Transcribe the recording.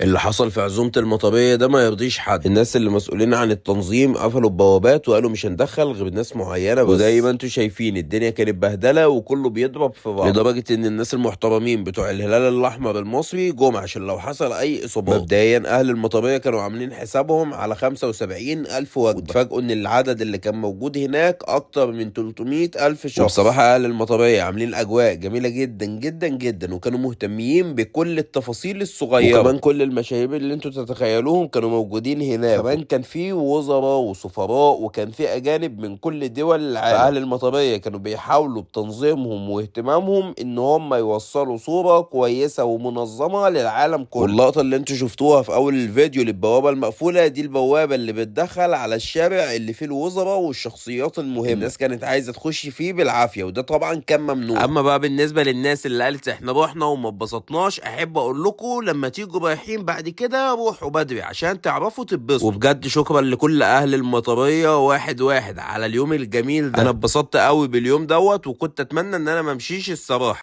اللي حصل في عزومة المطرية ده ما يرضيش حد. الناس اللي مسؤولين عن التنظيم قفلوا البوابات وقالوا مش هندخل غير ناس معينة بس. وزي ما انتم شايفين الدنيا كانت بهدلة وكله بيضرب في بعض، لدرجة ان الناس المحترمين بتوع الهلال الاحمر المصري جم عشان لو حصل اي اصابات. مبدئيا اهل المطرية كانوا عاملين حسابهم على 75 الف وجبة، واتفاجئوا ان العدد اللي كان موجود هناك اكتر من 300 الف شخص. وبصراحة اهل المطرية عاملين اجواء جميلة جدا جدا جدا، وكانوا مهتمين بكل التفاصيل الصغيرة، وكمان كل المشاهير اللي انتوا تتخيلوهم كانوا موجودين هناك. كمان كان في وزراء وسفراء، وكان في اجانب من كل دول العالم. فاهل المطرية كانوا بيحاولوا بتنظيمهم واهتمامهم ان هم يوصلوا صورة كويسة ومنظمة للعالم كله. واللقطة اللي انتوا شفتوها في اول الفيديو للبوابة المقفولة دي، البوابة اللي بتدخل على الشارع اللي فيه الوزراء والشخصيات المهمة، الناس كانت عايزة تخش فيه بالعافية، وده طبعا كان ممنوع. اما بقى بالنسبة للناس اللي قالت احنا رحنا وما اتبسطناش، احب اقول لكم لما تيجوا رايحين بعد كده روحوا بدري عشان تعرفوا تتبسطوا. وبجد شكرا لكل اهل المطرية واحد واحد على اليوم الجميل ده. انا اتبسطت قوي باليوم دوت، وكنت اتمنى ان انا ما امشيش الصراحة.